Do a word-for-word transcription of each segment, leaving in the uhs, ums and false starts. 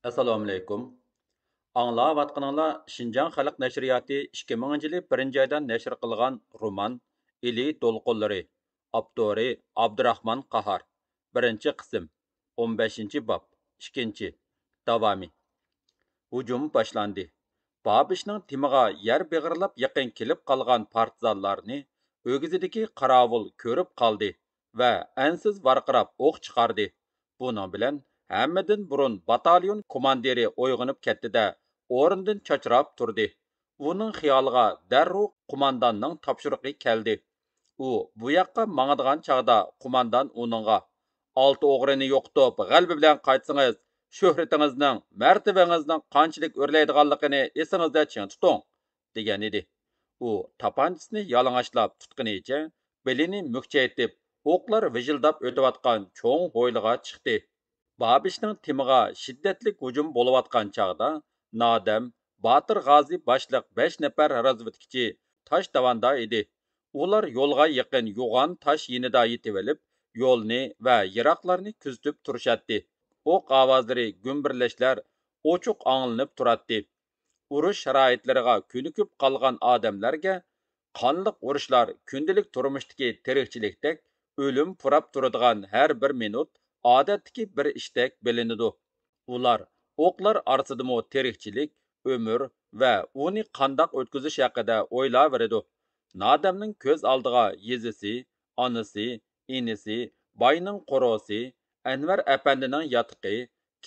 ئەسسالامۇئەلەيكۇم. ئاڭلاۋاتقىنىڭلار شىنجاڭ خەلق نەشرىياتى ئىككى مىڭىنچى يىلى بىرىنچى ئايدا نەشر قىلغان رومان ئىلى دولقۇنلىرى، ئاپتورى ئابدۇراخمان قاھار، بىرىنچى قىسىم، ئون بەشىنچى باب، ئىككىنچى، داۋامى. ھۇجۇم باشلاندى. بابىشنىڭ تېمىغا يەر بېغىرلاپ يېقىن كېلىپ قالغان پارتىزانلارنى ئۆگزىدىكى قاراۋۇل كۆرۈپ قالدى ۋە ئەنسىز ۋارقىراپ ئوق چىقاردى. بۇنىڭ بىلەن ھەممىدىن بۇرۇن باتاليون كوماندىرى ئويغىنىپ كەتتى-دە، ئورنىدىن چاچراپ تۇردى. ئۇنىڭ خىيالىغا دەررۇ قومانداننىڭ تاپشۇرۇقى كەلدى. ئۇ بۇ ياققا ماڭىدىغان چاغدا قوماندان ئۇنىڭغا، «ئالتە ئوغرىنى يوقىتىپ، غەلىبە بىلەن قايتسىڭىز، شۆھرىتىڭىزنىڭ، مەرتىۋىڭىزنىڭ قانچىلىك ئۆرلەيدىغانلىقىنى ئېسىڭىزدە چىڭ تۇتۇڭ» دېگەنىدى. ئۇ تاپانچىسىنى يالىڭاچلاپ تۇتقىنىچە بېلىنى مۈكچەيتىپ، ئوقلار ۋىژىلداپ ئۆتۈۋاتقان چوڭ ھويلىغا چىقتى. بابىشنىڭ تېمىغا شىددەتلىك ھۇجۇم بولۇۋاتقان چاغدا، نادەم، باتۇر غازى باشلىق بەش نەپەر رازۋېدكىچى تاش داۋاندا ئىدى. ئۇلار يولغا يېقىن يوغان تاش يېنىدا يېتىۋېلىپ، يولنى ۋە يىراقلارنى كۆزىتىپ تۇرۇشاتتى. ئوق ئاۋازلىرى، گۈمبۈرلەشلەر ئوچۇق ئاڭلىنىپ تۇراتتى. ئۇرۇش شارائىتلىرىغا كۆنۈكۈپ قالغان ئادەملەرگە قانلىق ئۇرۇشلار كۈندىلىك تۇرمۇشتىكى تىرىكچىلىكتەك ئۆلۈم پۇراپ تۇرىدىغان ھەر بىر مىنۇت ئادەتتىكى بىر ئىشتەك بىلىنىدۇ. ئۇلار ئوقلار ئارىسىدىمۇ تىرىكچىلىك، ئۆمۈر ۋە ئۇنى قانداق ئۆتكۈزۈش ھەققىدە ئويلاۋېرىدۇ. نادەمنىڭ كۆز ئالدىغا يېزىسى، ئانىسى، ئىنىسى، باينىڭ قورۇسى، ئەنۋەر ئەپەندىنىڭ ياتىقى،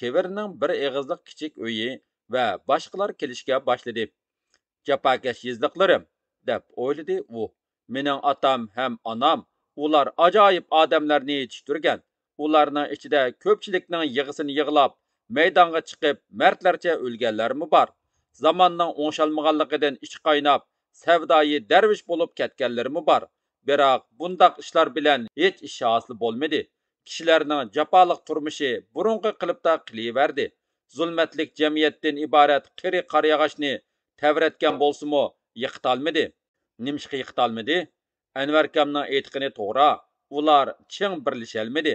كېۋىرنىڭ بىر ئېغىزلىق كىچىك ئۆيى ۋە باشقىلار كېلىشكە باشلىدى. «جاپاكەش يېزىلىقلىرىم» دەپ ئويلىدى ئۇ. «مېنىڭ ئاتام ھەم ئانام ئۇلار ئاجايىپ ئادەملەرنى يېتىشتۈرگەن. ئۇلارنىڭ ئىچىدە كۆپچىلىكنىڭ يىغىسىنى يىغلاپ، مەيدانغا چىقىپ، مەردلەرچە ئۆلگەنلەرمۇ بار. زاماننىڭ ئوڭشالمىغانلىقىدىن ئىچى قايناپ، سەۋدايى دەرۋىش بولۇپ كەتكەنلىرىمۇ بار. بىراق بۇنداق ئىشلار بىلەن ھېچ ئىش ھاسىل بولمىدى. كىشىلەرنىڭ جاپالىق تۇرمۇشى بۇرۇنقى قېلىپتا قېلىۋەردى. زۇلمەتلىك جەمئىيەتتىن ئىبارەت قېرى قارىياغاچنى تەۋرەتكەن بولسىمۇ، يىقىتالمىدى.» «نېمىشقا يىقىتالمىدى؟ ئەنۋەركامنىڭ ئېيتقىنى توغرا، ئۇلار چىڭ بىرلىشەلمىدى.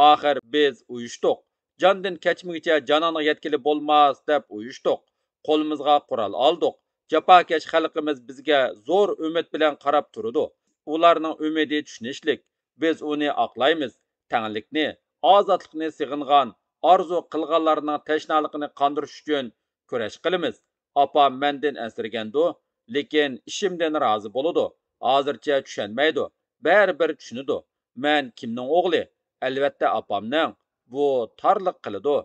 ئاخىر بىز ئۇيۇشتۇق. جاندىن كەچمىگۈچە جانانغا يەتكىلى بولماس دەپ ئۇيۇشتۇق. قولىمىزغا قورال ئالدۇق. جاپاكەش خەلقىمىز بىزگە زور ئۈمىد بىلەن قاراپ تۇرىدۇ. ئۇلارنىڭ ئۈمىدى چۈشىنىشلىك. بىز ئۇنى ئاقلايمىز. تەڭلىكنى، ئازادلىقنى سېغىنغان، ئارزۇ قىلغانلارنىڭ تەشنالىقىنى قاندۇرۇش ئۈچۈن كۈرەش قىلىمىز. ئاپام مەندىن ئەنسىرىگەندۇ، لېكىن ئىشىمدىن رازى بولىدۇ. ھازىرچە چۈشەنمەيدۇ، بەرىبىر چۈشىنىدۇ. مەن كىمنىڭ ئوغلى؟ ئەلۋەتتە ئاپامنىڭ. بۇ تارلىق قىلىدۇ.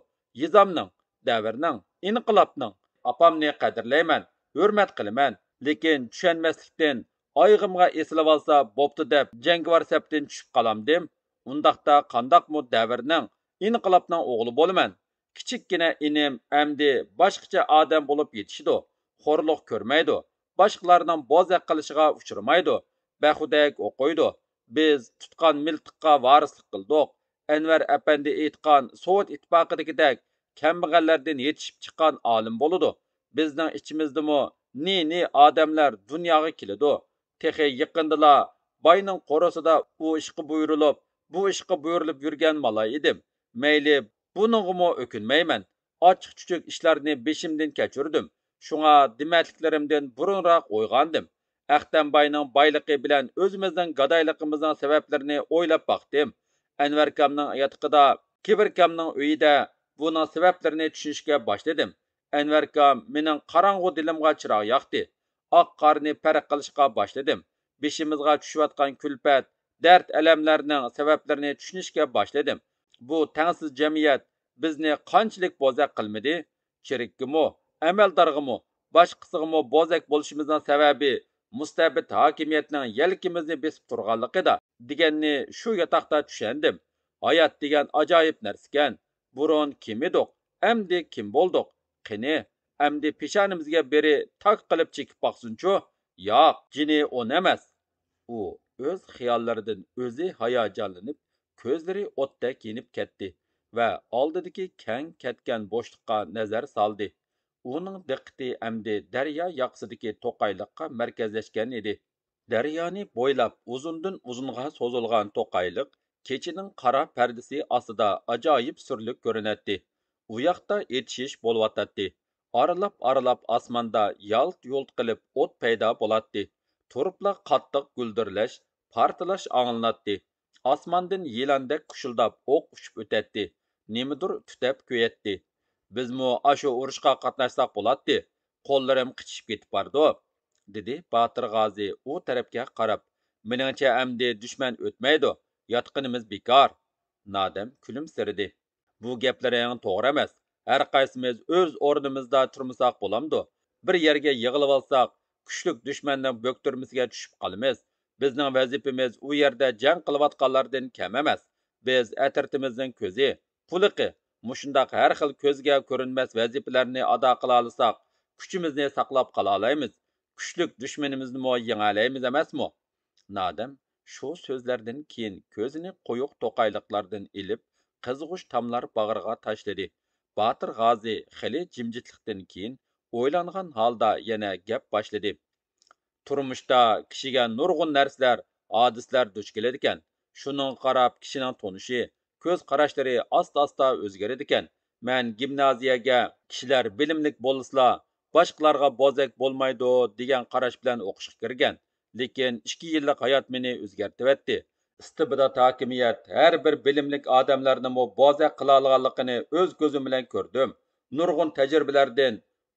يېزامنىڭ، دەۋرنىڭ، ئىنقىلابنىڭ. ئاپامنى قەدىرلەيمەن، ھۆرمەت قىلىمەن. لېكىن چۈشەنمەسلىكتىن ئايىغىمغا ئېسىلىۋالسا بوپتۇ دەپ جەڭگىۋار سەپتىن چۈشۈپ قالامدىم؟ ئۇنداقتا قانداقمۇ دەۋرنىڭ، ئىنقىلابنىڭ ئوغلى بولىمەن؟ كىچىككىنە ئىنىم ئەمدى باشقىچە ئادەم بولۇپ يېتىشىدۇ. خورلۇق كۆرمەيدۇ. باشقىلارنىڭ بوزەك قىلىشىغا ئۇچرىمايدۇ. بەخۇدەك ئوقۇيدۇ. بىز تۇتقان مىلتىققا ۋارىسلىق قىلدۇق. ئەنۋەر ئەپەندى ئېيتقان سوۋېت ئىتتىپاقىدىكىدەك كەمبەغەللەردىن يېتىشىپ چىققان ئالىم بولىدۇ. بىزنىڭ ئىچىمىزدىمۇ نى-نى ئادەملەر دۇنياغا كېلىدۇ. تېخى يېقىندىلا باينىڭ قورۇسىدا ئۇ ئىشقا بۇيرۇلۇپ، بۇ ئىشقا بۇيرۇلۇپ يۈرگەن مالاي ئىدىم. مەيلى، بۇنىڭغىمۇ ئۆكۈنمەيمەن. ئاچچىق-چۈچۈك ئىشلارنى بېشىمدىن كەچۈردۈم. شۇڭا دېمەتلىكلىرىمدىن بۇرۇنراق ئويغاندىم. ئەختەم باينىڭ بايلىقى بىلەن ئۆزىمىزنىڭ گادايلىقىمىزنىڭ سەۋەبلىرىنى ئويلاپ باقتىم. ئەنۋەركامنىڭ ياتىقىدا، كېۋىركامنىڭ ئۆيىدە بۇنىڭ سەۋەبلىرىنى چۈشىنىشكە باشلىدىم. ئەنۋەركام مېنىڭ قاراڭغۇ دىلىمغا چىراغ ياقتى. ئاق-قارىنى پەرق قىلىشقا باشلىدىم. بېشىمىزغا چۈشۈۋاتقان كۈلپەت، دەرد-ئەلەملەرنىڭ سەۋەبلىرىنى چۈشىنىشكە باشلىدىم. بۇ تەڭسىز جەمئىيەت بىزنى قانچىلىك بوزەك قىلمىدى؟ چېرىككىمۇ، ئەمەلدارغىمۇ، باشقىسىغىمۇ بوزەك بولۇشىمىزنىڭ سەۋەبى مۇستەبىت ھاكىمىيەتنىڭ يەلكىمىزنى بېسىپ تۇرغانلىقىدا، دېگەننى شۇ ياتاقتا چۈشەندىم. ھايات دېگەن ئاجايىپ نەرسىكەن. بۇرۇن كىم ئىدۇق، ئەمدى كىم بولدۇق؟ قېنى، ئەمدى پېشانىمىزگە بىرى تاك قىلىپ چېكىپ باقسۇنچۇ؟ ياق، جېنى ئون ئەمەس. ئۇ ئۆز خىياللىرىدىن ئۆزى ھاياجانلىنىپ، كۆزلىرى ئوتتەك يېنىپ كەتتى ۋە ئالدىدىكى كەڭ كەتكەن بوشلۇققا نەزەر سالدى. ئۇنىڭ دىققىتى ئەمدى دەريا ياقىسىدىكى توقايلىققا مەركەزلەشكەن ئىدى. دەريانى بويلاپ ئۇزۇندىن ئۇزۇنغا سوزۇلغان توقايلىق كېچىنىڭ قارا پەردىسى ئاستىدا ئاجايىپ سۈرلۈك كۆرۈنەتتى. ئۇ ياقتا ئېتىشىش بولۇۋاتاتتى. ئارىلاپ-ئارىلاپ ئاسماندا يالت-يۇلت قىلىپ ئوت پەيدا بولاتتى. تۇرۇپلا قاتتىق گۈلدۈرلەش، پارتلاش ئاڭلىناتتى. ئاسماندىن يىلاندەك خۇشۇلداپ ئوق ئۇچۇپ ئۆتەتتى. نېمىدۇر تۈتەپ كۆيەتتى. «بىزمۇ ئاشۇ ئۇرۇشقا قاتناشساق بولاتتى. قوللىرىم قىچىشىپ كېتىپ بارىدۇ»، دېدى باتىر غازى ئۇ تەرەپكە قاراپ. «مېنىڭچە ئەمدى دۈشمەن ئۆتمەيدۇ، ياتقىنىمىز بىكار.» نادەم كۈلۈمسىرىدى. «بۇ گەپلىرىڭ توغرا ئەمەس. ھەر قايسىمىز ئۆز ئورنىمىزدا تۇرمىساق بولامدۇ؟ بىر يەرگە يىغىلىۋالساق، كۈچلۈك دۈشمەننىڭ بۆكتۈرمىسىگە چۈشۈپ قالىمىز. بىزنىڭ ۋەزىپىمىز ئۇ يەردە جەڭ قىلىۋاتقانلاردىن كەم ئەمەس. بىز ئەترىتىمىزنىڭ كۆزى، قۇلىقى. مۇشۇنداق ھەر خىل كۆزگە كۆرۈنمەس ۋەزىپىلەرنى ئادا قىلالىساق، كۈچىمىزنى ساقلاپ قالالايمىز. كۈچلۈك دۈشمىنىمىزنىمۇ يېڭەلەيمىز ئەمەسمۇ؟» نادەم شۇ سۆزلەردىن كېيىن كۆزىنى قويۇق توقايلىقلاردىن ئېلىپ، قىزغۇچ تاملار باغرىغا تاشلىدى. باتىر غازى خېلى جىمجىتلىقتىن كېيىن ئويلانغان ھالدا يەنە گەپ باشلىدى. «تۇرمۇشتا كىشىگە نۇرغۇن نەرسىلەر، ھادىسىلەر دۇچ كېلىدىكەن. شۇنىڭغا قاراپ كىشىنىڭ تونۇشى، كۆز قاراشلىرى ئاستا-ئاستا ئۆزگىرىدىكەن. مەن گىمنازىيەگە كىشىلەر بىلىملىك بولسىلا، باشقىلارغا بوزەك بولمايدۇ دېگەن قاراش بىلەن ئوقۇشقا كىرگەن. لېكىن ئىككى يىللىق ھايات مېنى ئۆزگەرتىۋەتتى. ئىستىبدات ھاكىمىيەت ھەر بىر بىلىملىك ئادەملەرنىمۇ بوزەك قىلالىغانلىقىنى ئۆز كۆزۈم بىلەن كۆردۈم. نۇرغۇن تەجرىبىلەردىن،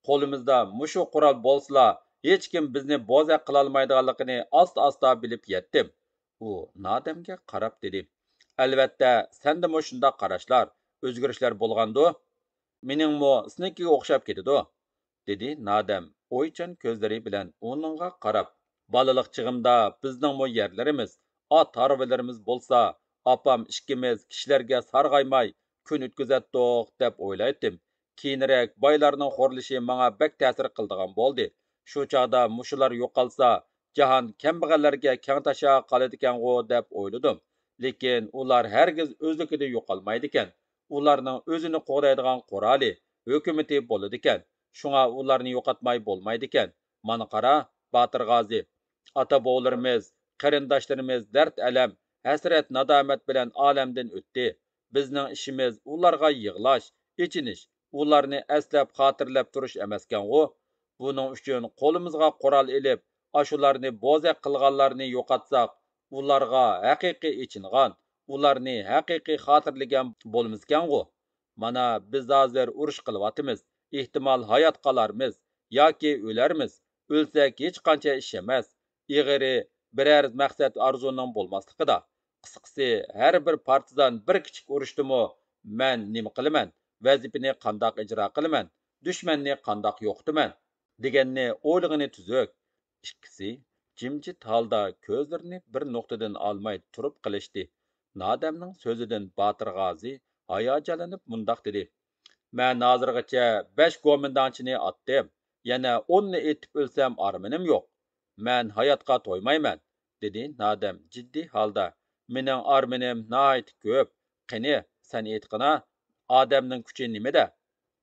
قولىمىزدا مۇشۇ قورال بولسىلا، ھېچكىم بىزنى بوزەك قىلالمايدىغانلىقىنى ئاستا-ئاستا بىلىپ يەتتىم.» ئۇ نادەمگە قاراپ دېدى: «ئەلۋەتتە، سەندىمۇ شۇنداق قاراشلار، ئۆزگىرىشلەر بولغاندۇ؟ مېنىڭمۇ سېنىڭكىگە ئوخشاپ كېتىدۇ.» دېدى نادەم ئويچان كۆزلىرى بىلەن ئۇنىڭغا قاراپ. «بالىلىق چېغىمدا بىزنىڭمۇ يەرلىرىمىز، ئات ھارۋىلىرىمىز بولسا، ئاپام ئىككىمىز كىشىلەرگە سارغايماي كۈن ئۆتكۈزەتتۇق دەپ ئويلايتتىم. كېيىنرەك بايلارنىڭ خورلىشى ماڭا بەك تەسىر قىلىدىغان بولدى. شۇ چاغدا مۇشۇلار يوقالسا، جاھان كەمبەغەللەرگە كەڭ تاشا قالىدىكەنغۇ دەپ ئويلىدىم. لېكىن ئۇلار ھەرگىز ئۆزلۈكىدىن يوقالمايدىكەن. ئۇلارنىڭ ئۆزىنى قوغدايدىغان قورالى، ھۆكۈمىتى بولىدىكەن. شۇڭا ئۇلارنى يوقاتماي بولمايدىكەن. مانا قارا، باتىر غازى، ئاتا-بوۋىلىرىمىز، قېرىنداشلىرىمىز دەرد-ئەلەم، ھەسرەت-نادامەت بىلەن ئالەمدىن ئۆتتى. بىزنىڭ ئىشىمىز ئۇلارغا يىغلاش، ئېچىنىش، ئۇلارنى ئەسلەپ خاتىرىلەپ تۇرۇش ئەمەسكەنغۇ؟ بۇنىڭ ئۈچۈن قولىمىزغا قورال ئېلىپ، ئاشۇلارنى بوزەك قىلغانلارنى يوقاتساق، ئۇلارغا ھەقىقىي ئېچىنغان، ئۇلارنى ھەقىقىي خاتىرىلىگەن بولىمىزكەنغۇ؟ مانا، بىز ھازىر ئۇرۇش قىلىۋاتىمىز. ئېھتىمال ھايات قالارمىز ياكى ئۆلەرمىز. ئۆلسەك ھېچقانچە ئىش ئەمەس. ئېغىرى، بىرەر مەقسەت ئارزۇنىڭ بولماسلىقىدا. قىسقىسى، ھەر بىر پارتىزان بىر كىچىك ئۇرۇشتىمۇ «مەن نېمە قىلىمەن؟ ۋەزىپىنى قانداق ئىجرا قىلىمەن؟ دۈشمەننى قانداق يوقىتىمەن؟» دېگەننى ئويلىغىنى تۈزۈك. ئىككىسى جىمجىت ھالدا كۆزلىرىنى بىر نۇقتىدىن ئالماي تۇرۇپ قېلىشتى. نادەمنىڭ سۆزىدىن باتىر غازى ھاياجانلىنىپ مۇنداق دېدى: «مەن ھازىرغىچە بەش گومىنداڭچىنى ئاتتىم. يەنە ئوننى ئېتىپ ئۆلسەم ئارمىنىم يوق. مەن ھاياتقا تويمايمەن.» دېدى نادەم جىددىي ھالدا. «مېنىڭ ئارمىنىم ناھايىتى كۆپ. قېنى، سەن ئېيتقىنا، ئادەمنىڭ كۈچى نېمىدە؟»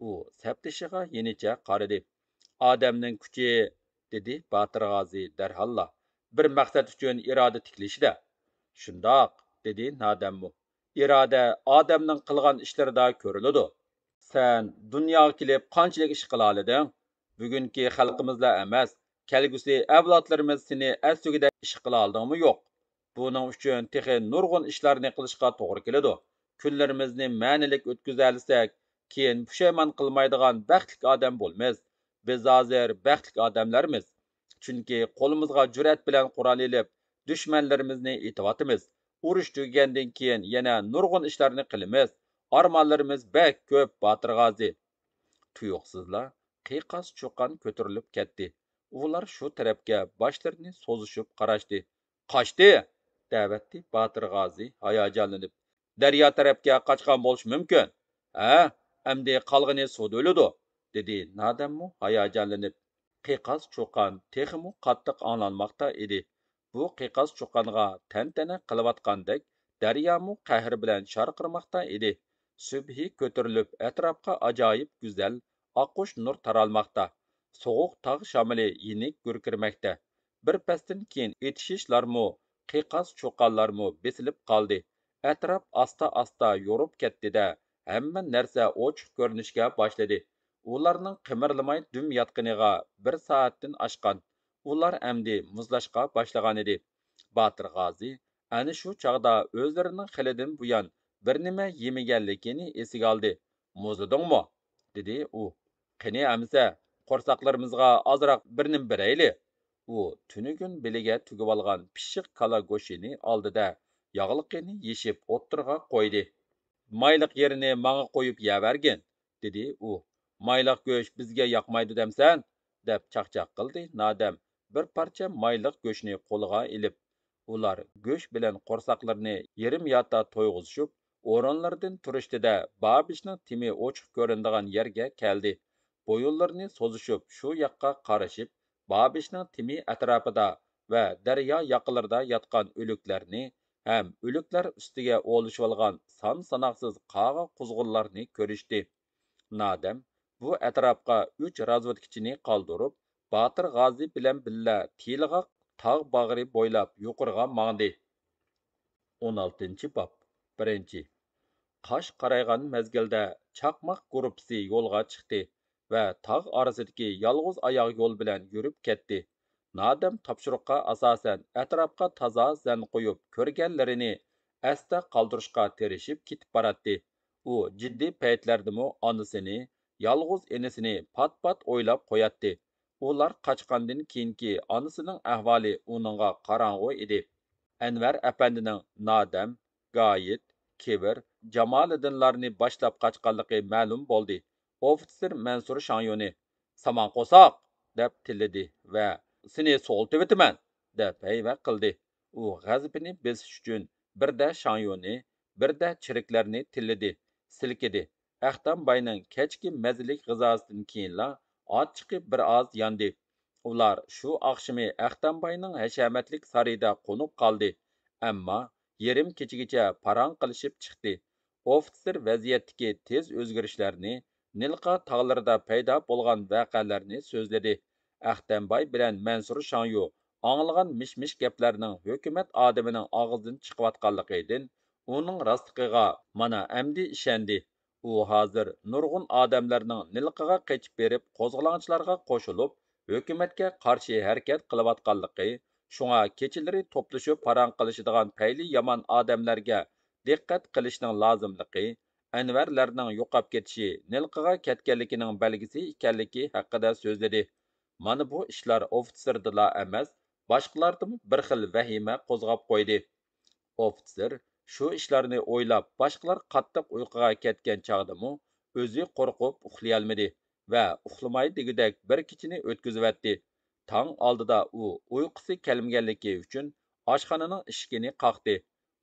ئۇ سەپدىشىغا يېنىچە قارىدى. «ئادەمنىڭ كۈچى»، دېدى باتىر غازى دەرھاللا، «بىر مەقسەت ئۈچۈن ئىرادە تىكلىشىدە.» «شۇنداق»، دېدى نادەممۇ. «ئىرادە ئادەمنىڭ قىلغان ئىشلىرىدا كۆرۈلىدۇ. سەن دۇنياغا كېلىپ قانچىلىك ئىش قىلالىدىڭ؟ بۈگۈنكى خەلقىمىزلا ئەمەس، كەلگۈسى ئەۋلادلىرىمىز سېنى ئەسلىگۈدەك ئىش قىلالىدىڭمۇ يوق؟ بۇنىڭ ئۈچۈن تېخى نۇرغۇن ئىشلارنى قىلىشقا توغرا كېلىدۇ. كۈنلىرىمىزنى مەنىلىك ئۆتكۈزەلىسەك، كېيىن پۇشايمان قىلمايدىغان بەختلىك ئادەم بولىمىز. بىز ھازىر بەختلىك ئادەملەرمىز. چۈنكى قولىمىزغا جۈرئەت بىلەن قورال ئېلىپ، دۈشمەنلىرىمىزنى ئېتىۋاتىمىز. ئۇرۇش تۈگىگەندىن كېيىن يەنە نۇرغۇن ئىشلارنى قىلىمىز. ئارمانلىرىمىز بەك كۆپ، باتىر غازى.» تۇيۇقسىزلا قىيقاس چۇقان كۆتۈرۈلۈپ كەتتى. ئۇلار شۇ تەرەپكە باشلىرىنى سوزۇشۇپ قاراشتى. «قاچتى!» دەۋەتتى باتىر غازى ھاياجانلىنىپ. «دەريا تەرەپكە قاچقان بولۇشى مۇمكىن. ھە، ئەمدى قالغىنى سۇدا ئۆلىدۇ»، دېدى نادەممۇ ھاياجانلىنىپ. قىيقاس چۇقان تېخىمۇ قاتتىق ئاڭلانماقتا ئىدى. بۇ قىيقاس چۇقانغا تەنتەنە قىلىۋاتقاندەك دەريامۇ قەھرى بىلەن شارقىرىماقتا ئىدى. سۈبھى كۆتۈرۈلۈپ ئەتراپقا ئاجايىپ گۈزەل ئاققۇچ نۇر تارالماقتا. سوغۇق تاغ شامىلى يېنىك گۈركىرىمەكتە. بىر پەستىن كېيىن ئېتىشىشلارمۇ، قىيقاس چۇقانلارمۇ بېسىلىپ قالدى. ئەتراپ ئاستا-ئاستا يورۇپ كەتتى-دە، ھەممە نەرسە ئوچۇق كۆرۈنۈشكە باشلىدى. ئۇلارنىڭ قىمىرلىماي دۈم ياتقىنىغا بىر سائەتتىن ئاشقان. ئۇلار ئەمدى مۇزلاشقا باشلىغانىدى. باتىر غازى ئەنە شۇ چاغدا ئۆزلىرىنىڭ خېلىدىن بۇيان بىر نېمە يېمىگەنلىكىنى ئېسىگە ئالدى. «مۇزلىدىڭمۇ؟» دېدى ئۇ. «قېنى ئەمىسە، قورساقلىرىمىزغا ئازراق بىر نېمە بېرەيلى.» ئۇ تۈنۈگۈن بېلىگە تۈگۈۋالغان پىششىق كالا گۆشىنى ئالدى-دە، ياغلىقىنى يېشىپ ئوتتۇرىغا قويدى. «مايلىق يېرىنى ماڭا قويۇپ يەۋەرگىن.» دېدى ئۇ. «مايلىق گۆش بىزگە ياقمايدۇ دەمسەن؟» دەپ چاقچاق قىلدى نادەم، بىر پارچە مايلىق گۆشنى قولىغا ئېلىپ. ئۇلار گۆش بىلەن قورساقلىرىنى يېرىم ياتا تويغۇزۇشۇپ، ئورۇنلىرىدىن تۇرۇشتىدە بابىشنىڭ تېمى ئوچۇق كۆرۈنىدىغان يەرگە كەلدى. بويۇنلىرىنى سوزۇشۇپ شۇ ياققا قارىشىپ، بابىشنىڭ تېمى ئەتراپىدا ۋە دەريا ياقىلىرىدا ياتقان ئۆلۈكلەرنى ھەم ئۆلۈكلەر ئۈستىگە ئولىشىۋالغان سان-ساناقسىز قاغا-قۇزغۇنلارنى كۆرۈشتى. نادەم بۇ ئەتراپقا ئۈچ رازۋېدكىچىنى قالدۇرۇپ، باتىر غازى بىلەن بىللە تىلىغا تاغ باغرى بويلاپ يۇقىرىغا ماڭدى. ئون ئالتىنچى باب، بىرىنچى. قاش قارايغان مەزگىلدە چاقماق گۇرۇپپىسى يولغا چىقتى ۋە تاغ ئارىسىدىكى يالغۇز ئاياغ يول بىلەن يۈرۈپ كەتتى. نادەم تاپشۇرۇققا ئاساسەن ئەتراپقا تازا زەن قويۇپ، كۆرگەنلىرىنى ئەستە قالدۇرۇشقا تىرىشىپ كېتىپ باراتتى. ئۇ جىددىي پەيتلەردىمۇ ئانىسىنى، يالغۇز ئىنىسىنى پات-پات ئويلاپ قوياتتى. ئۇلار قاچقاندىن كېيىنكى ئانىسىنىڭ ئەھۋالى ئۇنىڭغا قاراڭغۇ ئىدى. ئەنۋەر ئەپەندىنىڭ نادەم، گايىت، كېۋىر، جامالىدىنلارنى باشلاپ قاچقانلىقى مەلۇم بولدى. ئوفىتسېر مەنسۇر شاڭيۇنى: «سامان قورساق!» دەپ تىللىدى ۋە «سېنى سوغۇلتىۋېتىمەن!» دەپ ھەيۋە قىلدى. ئۇ غەزىپىنى بېسىش ئۈچۈن بىردە شاڭيۇنى، بىردە چېرىكلەرنى تىللىدى، سىلكىدى. ئەختەم باينىڭ كەچكى مەززىلىك غىزاسىدىن كېيىنلا ئاچچىقى بىر ئاز ياندى. ئۇلار شۇ ئاخشىمى ئەختەم باينىڭ ھەشەمەتلىك سارىيىدا قونۇپ قالدى. ئەمما يېرىم كېچىگىچە پاراڭ قىلىشىپ چىقتى. ئوفىتسېر ۋەزىيەتتىكى تېز ئۆزگىرىشلەرنى، نىلقا تاغلىرىدا پەيدا بولغان ۋەقەلەرنى سۆزلىدى. ئەختەم باي بىلەن مەنسۇر شاڭيۇ ئاڭلىغان مىش-مىش گەپلەرنىڭ ھۆكۈمەت ئادىمىنىڭ ئاغزىدىن چىقىۋاتقانلىقىدىن ئۇنىڭ راستلىقىغا مانا ئەمدى ئىشەندى. ئۇ ھازىر نۇرغۇن ئادەملەرنىڭ نىلقىغا قېچىپ بېرىپ، قوزغىلاڭچىلارغا قوشۇلۇپ، ھۆكۈمەتكە قارشى ھەرىكەت قىلىۋاتقانلىقى، شۇڭا كېچىلىرى توپلىشىپ پاراڭ قىلىشىدىغان پەيلى يامان ئادەملەرگە دىققەت قىلىشنىڭ لازىملىقى، ئەنۋەرلەرنىڭ يوقاپ كېتىشى نىلقىغا كەتكەنلىكىنىڭ بەلگىسى ئىكەنلىكى ھەققىدە سۆزلىدى. مانا بۇ ئىشلار ئوفىتسېردىلا ئەمەس، باشقىلاردىمۇ بىر خىل ۋەھىمە قوزغاپ قويدى. ئوفىتسېر شۇ ئىشلارنى ئويلاپ، باشقىلار قاتتىق ئۇيقۇغا كەتكەن چاغدىمۇ ئۆزى قورقۇپ ئۇخلىيالمىدى ۋە ئۇخلىماي دېگۈدەك بىر كېچىنى ئۆتكۈزۈۋەتتى. تاڭ ئالدىدا ئۇ ئۇيقۇسى كەلمىگەنلىكى ئۈچۈن ئاشخانىنىڭ ئىشىكىنى قاقتى.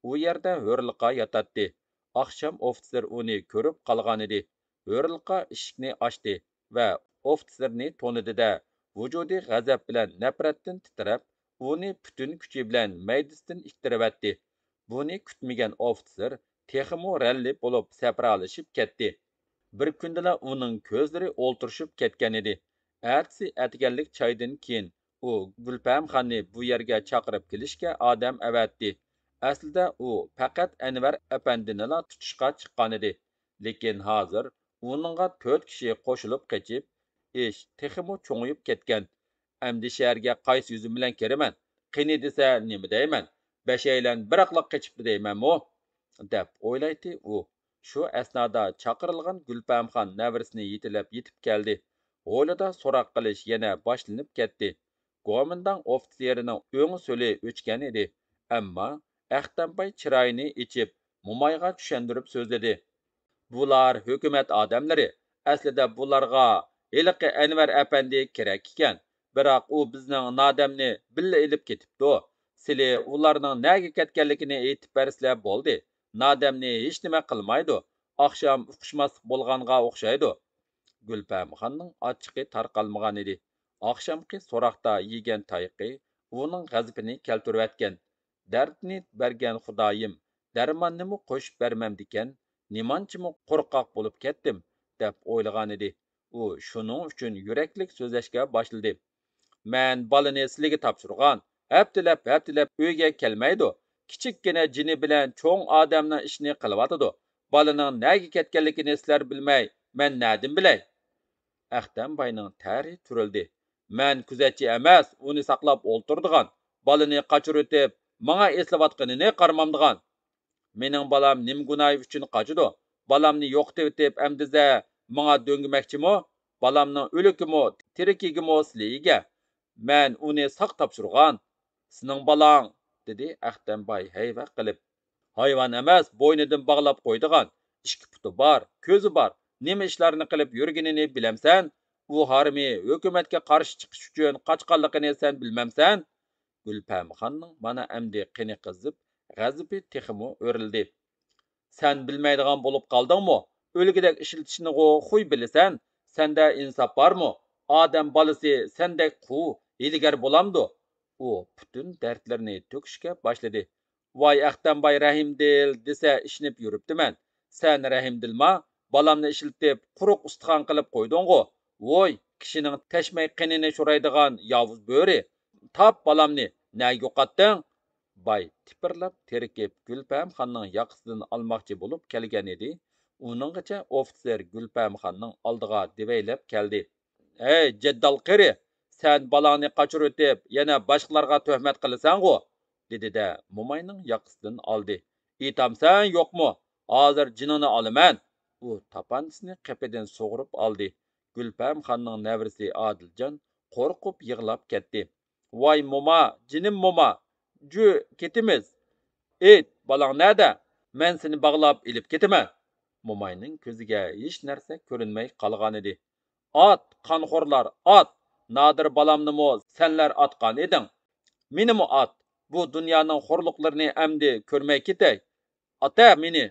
ئۇ يەردە ھۆرلىقا ياتاتتى. ئاخشام ئوفىتسېر ئۇنى كۆرۈپ قالغانىدى. ھۆرلىقا ئىشىكنى ئاچتى ۋە ئوفىتسېرنى تونۇدى-دە، ۋۇجۇدى غەزەپ بىلەن نەپرەتتىن تىترەپ، ئۇنى پۈتۈن كۈچى بىلەن مەيدىسىدىن ئىتتىرىۋەتتى. بۇنى كۈتمىگەن ئوفىتسېر تېخىمۇ رەنلىك بولۇپ سەپرالىشىپ كەتتى. بىر كۈندىلا ئۇنىڭ كۆزلىرى ئولتۇرۇشۇپ كەتكەنىدى. ئەتىسى ئەتىگەنلىك چايدىن كېيىن ئۇ گۈلپەمخاننى بۇ يەرگە چاقىرىپ كېلىشكە ئادەم ئەۋەتتى. ئەسلىدە ئۇ پەقەت ئەنۋەر ئەپەندىنىلا تۇتۇشقا چىققانىدى. لېكىن ھازىر ئۇنىڭغا تۆت كىشى قوشۇلۇپ قېچىپ، ئىش تېخىمۇ چوڭىيىپ كەتكەن. «ئەمدى شەھەرگە قايسى يۈزۈم بىلەن كىرىمەن؟ قېنى دېسە نېمە دەيمەن؟ بەشەيلەن بىراقلا قېچىپتۇ دەيمەنمۇ؟» دەپ ئويلايتتى ئۇ. شۇ ئەسنادا چاقىرىلغان گۈلپەمخان نەۋرىسىنى يېتىلەپ يېتىپ كەلدى. ھويلىدا سوراق قىلىش يەنە باشلىنىپ كەتتى. گومىنداڭ ئوفىتسېرىنىڭ ئۆڭ سولى ئۆچكەن ئىدى، ئەمما ئەختەمباي چىرايىنى ئېچىپ، مومايغا چۈشەندۈرۈپ سۆزلىدى. «بۇلار ھۆكۈمەت ئادەملىرى. ئەسلىدە بۇلارغا ھېلىقى ئەنۋەر ئەپەندى كېرەك ئىكەن. بىراق ئۇ بىزنىڭ نادەمنى بىللە ئېلىپ كېتىپتۇ. سىلى ئۇلارنىڭ نەگە كەتكەنلىكىنى ئېيتىپ بەرسىلە بولدى. نادەمنى ھېچنېمە قىلمايدۇ. ئاخشام ئۇقۇشماسلىق بولغانغا ئوخشايدۇ.» گۈلپەمخاننىڭ ئاچچىقى تارقالمىغانىدى. ئاخشامقى سوراقتا يېگەن تايىقى ئۇنىڭ غەزىپىنى كەلتۈرۈۋەتكەن. «دەردنى بەرگەن خۇدايىم، دەرماننىمۇ قوشۇپ بەرمەمدىكەن، نېمانچىمۇ قورقاق بولۇپ كەتتىم» دەپ ئويلىغانىدى. ئۇ شۇنىڭ ئۈچۈن يۈرەكلىك سۆزلەشكە باشلىدى. «مەن بالىنى سىلىگە تاپشۇرغان. ھەپتىلەپ، ھەپتىلەپ ئۆيگە كەلمەيدۇ. كىچىككىنە جېنى بىلەن چوڭ ئادەمنىڭ ئىشىنى قىلىۋاتىدۇ. بالىنىڭ نەگە كەتكەنلىكىنى سىلەر بىلمەي، مەن نەدىن بىلەي؟ ئەختەم باينىڭ تەرى تۈرۈلدى. مەن كۆزەتچى ئەمەس، ئۇنى ساقلاپ ئولتۇرىدىغان، بالىنى قاچۇرۇۋېتىپ، ماڭا ئېسىلىۋاتقىنىنى قارىمامدىغان. مېنىڭ بالام نېمە گۇناھى ئۈچۈن قاچىدۇ؟ بالامنى يوقىتىۋېتىپ، ئەمدىزە ماڭا دۆڭگىمەكچىمۇ؟ بالامنىڭ ئۆلۈكىمۇ، تىرىكىگىمۇ سىلى ئىگە. مەن ئۇنى ساق تاپشۇرغان. سېنىڭ بالاڭ، دېدى ئەختەم باي ھەيۋە قىلىپ. ھايۋان ئەمەس، بوينىدىن باغلاپ قويىدىغان، ئىككى پۇتى بار، كۆزى بار، نېمە ئىشلارنى قىلىپ يۈرگىنىنى بىلەمسەن؟ ئۇ ھارىمى ھۆكۈمەتكە قارشى چىقىش ئۈچۈن قاچقانلىقىنى سەن بىلمەمسەن؟ گۈلپەمخاننىڭ مانا ئەمدى قېنى قىزىپ، غەزىپى تېخىمۇ ئۆرلىدى. سەن بىلمەيدىغان بولۇپ قالدىڭمۇ؟ ئۆلگۈدەك ئىشلىتىشنىغۇ خۇي بىلىسەن؟ سەندە ئىنساپ بارمۇ؟ ئادەم بالىسى سەندەك قۇۋ، ھىيلىگەر بولامدۇ؟ ئۇ پۈتۈن دەردلىرىنى تۆكۈشكە باشلىدى. ۋاي ئەختەمباي رەھىمدىل دېسە ئىشىنىپ يۈرۈپتىمەن. سەن رەھىمدىلما؟ بالامنى ئىشلىتىپ، قۇرۇق ئۇستىخان قىلىپ قويدۇڭغۇ؟ ۋوي، كىشىنىڭ تەشمەي قېنىنى شورايدىغان ياۋۇز بۆرى! تاپ بالامنى، نەگە يوقاتتىڭ؟ باي تىپىرلاپ تېرىكىپ گۈلپەمخاننىڭ ياقىسىدىن ئالماقچى بولۇپ كەلگەنىدى، ئۇنىڭغىچە ئوفىتسېر گۈلپەمخاننىڭ ئالدىغا دېۋەيلەپ كەلدى. ھەي، جەددال قېرى، سەن بالاڭنى قاچۇرۇۋېتىپ، يەنە باشقىلارغا تۆھمەت قىلىسەنغۇ؟ دېدى-دە، موماينىڭ ياقىسىدىن ئالدى. ئېيتامسەن يوقمۇ؟ ھازىر جېنىڭنى ئالىمەن! ئۇ تاپانچىسىنى قېپىدىن سۇغۇرۇپ ئالدى. گۈلپەمخاننىڭ نەۋرىسى ئادىلجان قورقۇپ يىغلاپ كەتتى. ۋاي موما، جېنىم موما! جۈ، كېتىمىز! ئېيت، بالاڭ نەدە؟ مەن سېنى باغلاپ ئېلىپ كېتىمەن! موماينىڭ كۆزىگە ھېچ نەرسە كۆرۈنمەي قالغانىدى. ئات، قانخورلار، ئات! نادىر بالامنىمۇ سەنلەر ئاتقان ئىدىڭ. مېنىمۇ ئات! بۇ دۇنيانىڭ خورلۇقلىرىنى ئەمدى كۆرمەي كېتەي! ئاتە مېنى!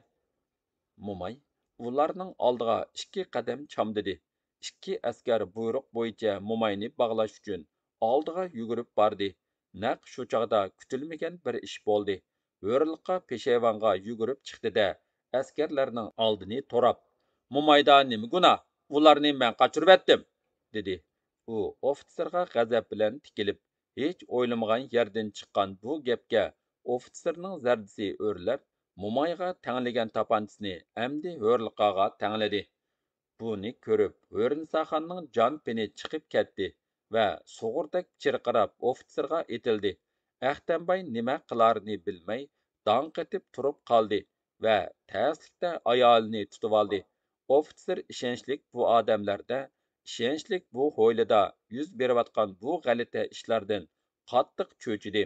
موماي ئۇلارنىڭ ئالدىغا ئىككى قەدەم چامدىدى. ئىككى ئەسكەر بۇيرۇق بويىچە موماينى باغلاش ئۈچۈن ئالدىغا يۈگۈرۈپ باردى. نەق شۇ چاغدا كۈتۈلمىگەن بىر ئىش بولدى. ھۆرلىقا پېشايۋانغا يۈگۈرۈپ چىقتى-دە، ئەسكەرلەرنىڭ ئالدىنى توراپ، مومايدا نېمە گۇناھ؟ ئۇلارنى مەن قاچۇرۇۋەتتىم، دېدى. ئۇ ئوفىتسېرغا غەزەپ بىلەن تىكىلىپ، ھېچ ئويلىمىغان يەردىن چىققان بۇ گەپكە ئوفىتسېرنىڭ زەردىسى ئۆرلەپ، مومايغا تەڭلىگەن تاپانچىسىنى ئەمدى ھۆرلىقاغا تەڭلىدى. بۇنى كۆرۈپ، ھۆرنىساخاننىڭ جان پېنى چىقىپ كەتتى ۋە سۇغۇردەك چىرقىراپ ئوفىتسېرغا ئېتىلدى. ئەختەمباي نېمە قىلارىنى بىلمەي، داڭ قېتىپ تۇرۇپ قالدى ۋە تەسلىكتە ئايالىنى تۇتۇۋالدى. ئوفىتسېر ئىشەنچلىك بۇ ئادەملەردە، ئىشەنچلىك بۇ ھويلىدا يۈز بېرىۋاتقان بۇ غەلىتە ئىشلاردىن قاتتىق چۆچۈدى.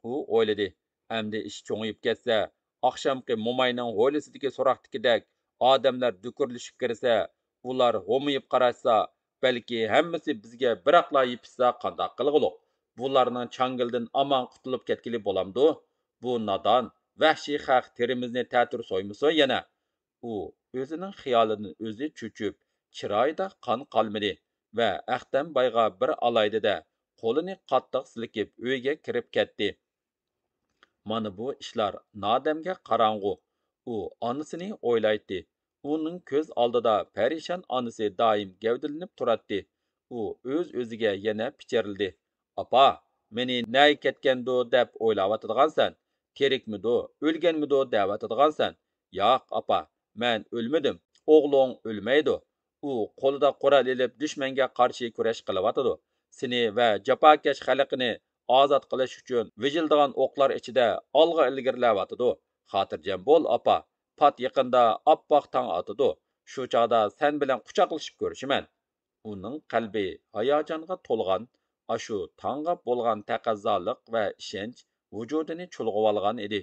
ئۇ ئويلىدى، ئەمدى ئىش چوڭىيىپ كەتسە، ئاخشامقى موماينىڭ ھويلىسىدىكى سوراقتىكىدەك ئادەملەر دۈكۈرلىشىپ كىرسە، ئۇلار ھومىيىپ قاراشسا، بەلكى ھەممىسى بىزگە بىراقلا يېپىشسا قانداق قىلغۇلۇق؟ بۇلارنىڭ چاڭگىلدىن ئامان قۇتۇلۇپ كەتكىلى بولامدۇ؟ بۇ نادان، ۋەھشىي خەق تېرىمىزنى تەتۈر سويمىسۇن يەنە! ئۇ ئۆزىنىڭ خىيالىدىن ئۆزى چۆچۈپ، چىرايىدا قان قالمىدى ۋە ئەختەم بايغا بىر ئالايدى-دە، قولىنى قاتتىق سىلكىپ ئۆيگە كىرىپ كەتتى. مانا بۇ ئىشلار نادەمگە قاراڭغۇ. ئۇ ئانىسىنى ئويلايتتى. ئۇنىڭ كۆز ئالدىدا پەرىشان ئانىسى دائىم گەۋدىلىنىپ تۇراتتى. ئۇ ئۆز-ئۆزىگە يەنە پىچىرلىدى. ئاپا، مېنى نەگە كەتكەندۇ دەپ ئويلاۋاتىدىغانسەن؟ تىرىكمىدۇ، ئۆلگەنمىدۇ دەۋاتىدىغانسەن؟ ياق، ئاپا، مەن ئۆلمىدىم. ئوغلۇڭ ئۆلمەيدۇ. ئۇ قولىدا قورال ئېلىپ دۈشمەنگە قارشى كۈرەش قىلىۋاتىدۇ. سېنى ۋە جاپاكەش خەلقىنى ئازاد قىلىش ئۈچۈن ۋىژىلدىغان ئوقلار ئىچىدە ئالغا ئىلگىرىلەۋاتىدۇ. خاتىرجەم بول، ئاپا. پات يېقىندا ئاپئاق تاڭ ئاتىدۇ. شۇ چاغدا سەن بىلەن قۇچاقلىشىپ كۆرۈشىمەن. ئۇنىڭ قەلبى ھاياجانغا تولغان، ئاشۇ تاڭغا بولغان تەقەززالىق ۋە ئىشەنچ ۋۇجۇدىنى چۇلغىۋالغان ئىدى.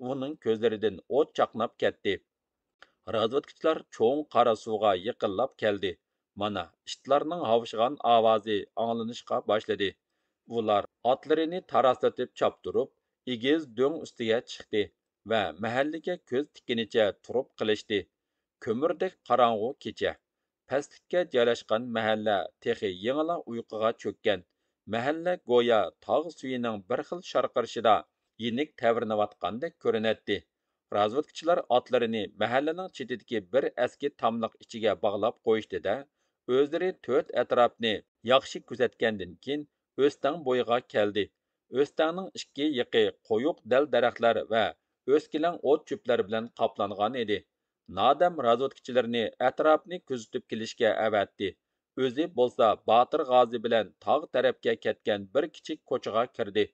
ئۇنىڭ كۆزلىرىدىن ئوت چاقناپ كەتتى. رازۋېدكىچىلار چوڭ قارا سۇغا يېقىنلاپ كەلدى. مانا، ئىتلارنىڭ ھاۋشىغان ئاۋازى ئاڭلىنىشقا باشلىدى. ئۇلار ئاتلىرىنى تاراسلىتىپ چاپتۇرۇپ، ئېگىز دۆڭ ئۈستىگە چىقتى ۋە مەھەللىگە كۆز تىككىنىچە تۇرۇپ قېلىشتى. كۆمۈردەك قاراڭغۇ كېچە. پەسلىككە جايلاشقان مەھەللە تېخى يېڭىلا ئۇيقۇغا چۆككەن. مەھەللە گويا تاغ سۈيىنىڭ بىر خىل شارقىرىشىدا يېنىك تەۋرىنىۋاتقاندەك كۆرۈنەتتى. رازۋېدكىچىلار ئاتلىرىنى مەھەللىنىڭ چېتىدىكى بىر ئەسكى تاملىق ئىچىگە باغلاپ قويۇشتى-دە، ئۆزلىرى تۆت ئەتراپنى ياخشى كۆزەتكەندىن كېيىن، ئۆستەڭ بويىغا كەلدى. ئۆستەڭنىڭ ئىككى يېقى قويۇق دەل-دەرەخلەر ۋە ئۆسكىلەڭ ئوت-چۆپلەر بىلەن قاپلانغان ئىدى. نادەم رازۋېدكىچىلىرىنى ئەتراپنى كۆزىتىپ كېلىشكە ئەۋەتتى. ئۆزى بولسا باتىر غازى بىلەن تاغ تەرەپكە كەتكەن بىر كىچىك كوچىغا كىردى.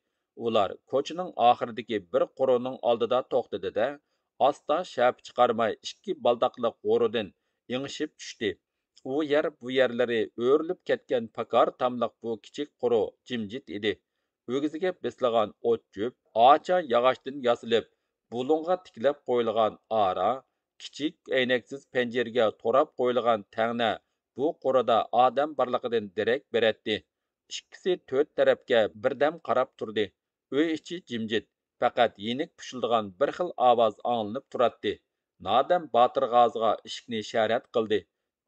ئۇلار كوچىنىڭ ئاخىرىدىكى بىر قورۇنىڭ ئالدىدا توختىدى-دە، ئاستا شەپە چىقارماي ئىككى بالداقلىق غورىدىن ئېڭىشىپ چۈشتى. ئۇ يەر بۇ يەرلىرى ئۆرۈلۈپ كەتكەن پاكار تاملىق بۇ كىچىك قورۇ جىمجىت ئىدى. ئۆگزىگە بېسىلغان ئوت-چۆپ، ئاچا ياغاچتىن ياسىلىپ، بۇلۇڭغا تىكلەپ قويۇلغان ئارا، كىچىك ئەينەكسىز پەنجىرىگە توراپ قويۇلغان تەڭنە بۇ قورۇدا ئادەم بارلىقىدىن دېرەك بېرەتتى. ئىككىسى تۆت تەرەپكە بىردەم قاراپ تۇردى. ئۆي ئىچى جىمجىت، پەقەت يېنىك پۇشۇلدىغان بىر خىل ئاۋاز ئاڭلىنىپ تۇراتتى. نادەم باتىر غازىغا ئىشىكنى شەرەت قىلدى.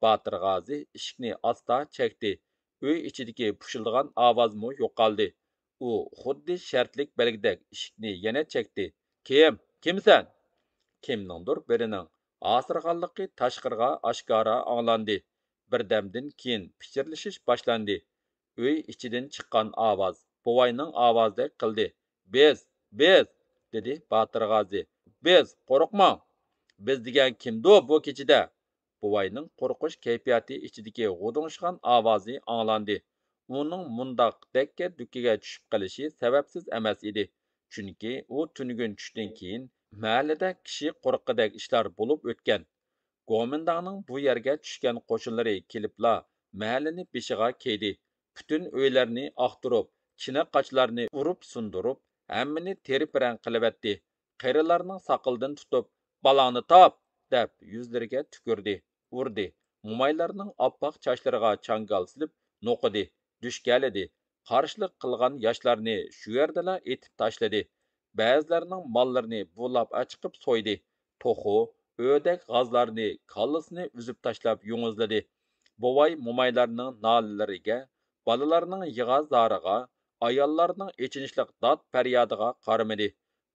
باتىر غازى ئىشىكنى ئاستا چەكتى. ئۆي ئىچىدىكى پۇشۇلدىغان ئاۋازمۇ يوقالدى. ئۇ خۇددى شەرتلىك بەلگىدەك ئىشىكنى يەنە چەكتى. «كىم؟ كىمسەن؟» كىمنىڭدۇر بىرىنىڭ ھاسىرىغانلىقى تاشقىرىغا ئاشكارا ئاڭلاندى. بىردەمدىن كېيىن پىچىرلىشىش باشلاندى. ئۆي ئىچىدىن چىققان ئاۋاز بوۋاينىڭ ئاۋازىدەك قىلدى. «بىز! بىز!» دېدى باتىر غازى. «بىز! قورقماڭ!» «بىز دېگەن كىمدۇ بۇ كېچىدە؟» بوۋاينىڭ قورقۇش كەيپىياتى ئىچىدىكى غۇدۇڭشىغان ئاۋازى ئاڭلاندى. ئۇنىڭ مۇنداق دەككە-دۈككىگە چۈشۈپ قېلىشى سەۋەبسىز ئەمەس ئىدى. چۈنكى ئۇ تۈنۈگۈن چۈشتىن كېيىن مەھەللىدە كىشى قورققۇدەك ئىشلار بولۇپ ئۆتكەن. گومىنداڭنىڭ بۇ يەرگە چۈشكەن قوشۇنلىرى كېلىپلا مەھەللىنى بېشىغا كىيدى. پۈتۈن ئۆيلەرنى ئاختۇرۇپ، چىنە قاچىلارنى ئۇرۇپ سۇندۇرۇپ، ھەممىنى تېرە-پىرەڭ قىلىۋەتتى. قېرىلارنىڭ ساقىلىدىن تۇتۇپ، «بالاڭنى تاپ!» دەپ يۈزلىرىگە تۈكۈردى، ئۇردى. مومايلارنىڭ ئاپئاق چاچلىرىغا چاڭگال سېلىپ نوقۇدى، دۈشكەلىدى. قارشىلىق قىلغان ياشلارنى شۇ يەردىلا ئېتىپ تاشلىدى. بەزىلەرنىڭ ماللىرىنى بۇلاپ ئەچىقىپ سويدى. توخۇ، ئۆدەك، غازلارنى، كاللىسىنى ئۈزۈپ تاشلاپ يۇڭۇزلىدى. بوۋاي مومايلارنىڭ نالىلىرىگە، بالىلارنىڭ يىغا-زارىغا، ئاياللارنىڭ ئېچىنىشلىق داد-پەريادىغا قارىمىدى.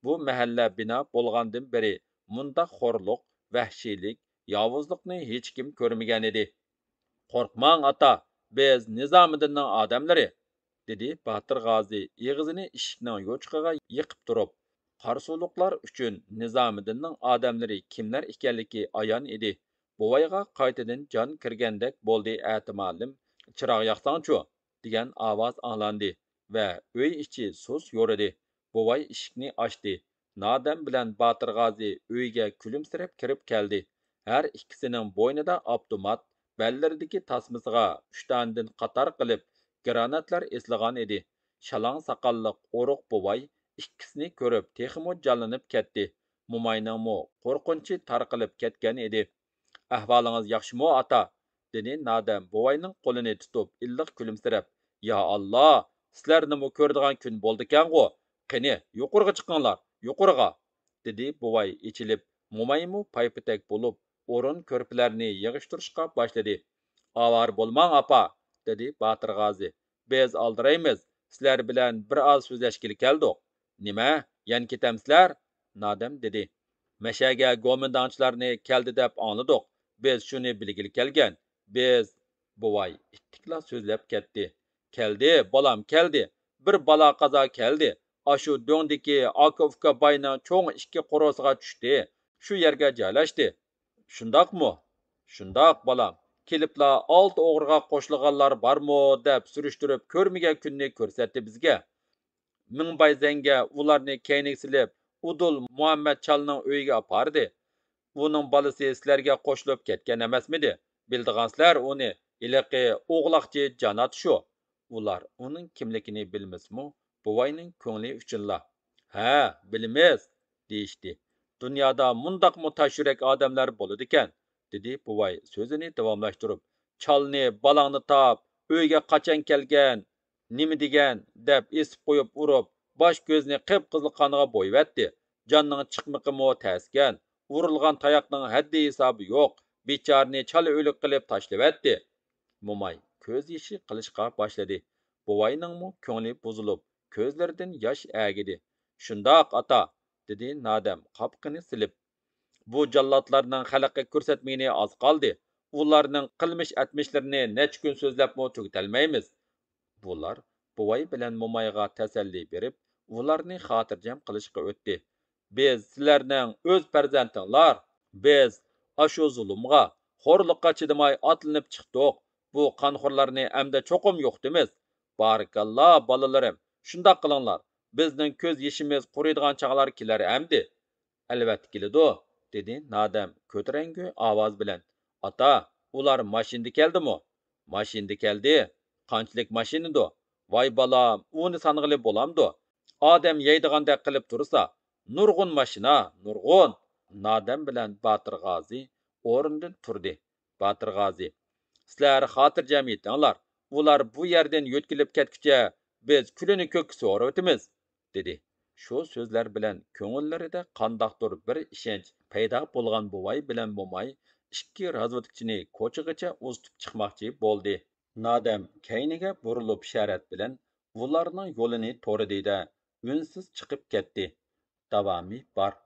بۇ مەھەللە بىنا بولغاندىن بېرى مۇنداق خورلۇق، ۋەھشىيلىك، ياۋۇزلۇقنى ھېچكىم كۆرمىگەنىدى. «قورقماڭ، ئاتا، بىز نىزامىدىننىڭ ئادەملىرى!» دېدى باتىر غازى ئېغىزىنى ئىشىكنىڭ يوچۇقىغا يېقىپ تۇرۇپ. قاراسۇلۇقلار ئۈچۈن نىزامىدىننىڭ ئادەملىرى كىملەر ئىكەنلىكى ئايان ئىدى. بوۋايغا قايتىدىن جان كىرگەندەك بولدى ئەتىمالىم. «چىراغ ياقساڭچۇ؟» دېگەن ئاۋاز ئاڭلاندى ۋە ئۆي ئىچى سۇس يورۇدى. بوۋاي ئىشىكنى ئاچتى. نادەم بىلەن باتىر غازى ئۆيگە كۈلۈمسىرەپ كىرىپ كەلدى. ھەر ئىككىسىنىڭ بوينىدا ئاپتومات، بەللىرىدىكى تاسمىسىغا ئۈچ دانىدىن قاتار قىلىپ گراناتلار ئېسىلغان ئىدى. شالاڭ ساقاللىق ئورۇق بوۋاي ئىككىسىنى كۆرۈپ تېخىمۇ جانلىنىپ كەتتى. موماينىڭمۇ قورقۇنچى تارقىلىپ كەتكەن ئىدى. «ئەھۋالىڭىز ياخشىمۇ، ئاتا؟» دېدى نادەم بوۋاينىڭ قولىنى تۇتۇپ ئىللىق كۈلۈمسىرەپ. «يا ئاللا، سىلەرنىمۇ كۆرىدىغان كۈن بولىدىكەنغۇ! قېنى، يۇقىرىغا چىقىڭلار، يۇقىرىغا!» دېدى بوۋاي ئېچىلىپ. مومايمۇ پايپىتەك بولۇپ ئورۇن-كۆرپىلەرنى يىغىشتۇرۇشقا باشلىدى. «ئاۋارە بولماڭ، ئاپا!» دېدى باتىر غازى. «بىز ئالدىرايمىز، سىلەر بىلەن بىر ئاز سۆزلەشكىلى كەلدۇق.» «نېمە، يەنە كېتەمسىلەر؟» نادەم دېدى. «مەشەگە گومىنداڭچىلارنى كەلدى دەپ ئاڭلىدۇق. بىز شۇنى بىلگىلى كەلگەن. بىز...» بوۋاي ئىتتىكلا سۆزلەپ كەتتى. «كەلدى، بالام، كەلدى. بىر بالا-قازا كەلدى. ئاشۇ دۆڭدىكى ئاكا-ئۇكا باينىڭ چوڭ ئىككى قورۇسىغا چۈشتى. شۇ يەرگە جايلاشتى.» «شۇنداقمۇ؟» «شۇنداق، بالام. كېلىپلا ئالتە ئوغرىغا قوشۇلغانلار بارمۇ دەپ سۈرۈشتۈرۈپ، كۆرمىگەن كۈننى كۆرسەتتى بىزگە. مىڭباي زەڭگە ئۇلارنى كەينىگە سېلىپ، ئۇدۇل مۇھەممەت چالنىڭ ئۆيىگە ئاپاردى. ئۇنىڭ بالىسى سىلەرگە قوشۇلۇپ كەتكەن ئەمەسمىدى؟ بىلىدىغانسىلەر ئۇنى، ھېلىقى ئوغلاقچى جانات شۇ.» ئۇلار ئۇنىڭ كىملىكىنى بىلمىسىمۇ، بوۋاينىڭ كۆڭلى ئۈچۈنلا، «ھە، بىلىمىز» دېيىشتى. «دۇنيادا مۇنداقمۇ تاش يۈرەك ئادەملەر بولىدىكەن»، دېدى بوۋاي سۆزىنى داۋاملاشتۇرۇپ. «چالنى، بالاڭنى تاپ، ئۆيگە قاچان كەلگەن، نېمە دېگەن دەپ ئېسىپ قويۇپ ئۇرۇپ، باش-كۆزىنى قىپقىزىل قانغا بويىۋەتتى. جاننىڭ چىقمىقىمۇ تەسكەن، ئۇرۇلغان تاياقنىڭ ھەددى-ھېسابى يوق. بىچارىنى چالا ئۆلۈك قىلىپ تاشلىۋەتتى.» موماي كۆز يېشى قىلىشقا باشلىدى. بوۋاينىڭمۇ كۆڭلى بۇزۇلۇپ، كۆزلىرىدىن ياش ئەگىدى. «شۇنداق، ئاتا»، دېدى نادەم قاپىقىنى سېلىپ. «بۇ جاللاتلارنىڭ خەلققە كۆرسەتمىگىنى ئاز قالدى. ئۇلارنىڭ قىلمىش-ئەتمىشلىرىنى نەچچە كۈن سۆزلەپمۇ تۈگىتەلمەيمىز.» بۇلار بوۋاي بىلەن مومايغا تەسەللى بېرىپ، ئۇلارنى خاتىرجەم قىلىشقا ئۆتتى. «بىز سىلەرنىڭ ئۆز پەرزەنتىڭلار. بىز ئاشۇ زۇلۇمغا، خورلۇققا چىدىماي ئاتلىنىپ چىقتۇق. بۇ قانخورلارنى ئەمدى چوقۇم يوقىتىمىز. بارىكاللا، بالىلىرىم، شۇنداق قىلىڭلار. بىزنىڭ كۆز يېشىمىز قۇرۇيدىغان چاغلار كېلەر ئەمدى. ئەلۋەتتە كېلىدۇ، دېدى نادەم كۆتۈرەڭگۈ ئاۋاز بىلەن. ئاتا، ئۇلار ماشىنىدا كەلدىمۇ؟ ماشىنىدا كەلدى. قانچىلىك ماشىنىدۇ؟ ۋاي بالام، ئۇنى سانىغىلى بولامدۇ؟ ئادەم يەيدىغاندەك قىلىپ تۇرسا، نۇرغۇن ماشىنا، نۇرغۇن. نادەم بىلەن باتىر غازى ئورنىدىن تۇردى. باتىر غازى، سىلەر خاتىرجەم يېتىڭلار، ئۇلار بۇ يەردىن يۆتكىلىپ كەتكۈچە بىز كۈلىنى كۆككە سورۇۋېتىمىز، دېدى. شۇ سۆزلەر بىلەن كۆڭۈللىرىدە قانداقتۇر بىر ئىشەنچ پەيدا بولغان بوۋاي بىلەن موماي ئىككى رازۋېدكىچىنى كوچىغىچە ئۇزىتىپ چىقماقچى بولدى. نادەم كەينىگە بۇرۇلۇپ شەرەت بىلەن ئۇلارنىڭ يولىنى تورىدى-دە، ئۈنسىز چىقىپ كەتتى. داۋامى بار.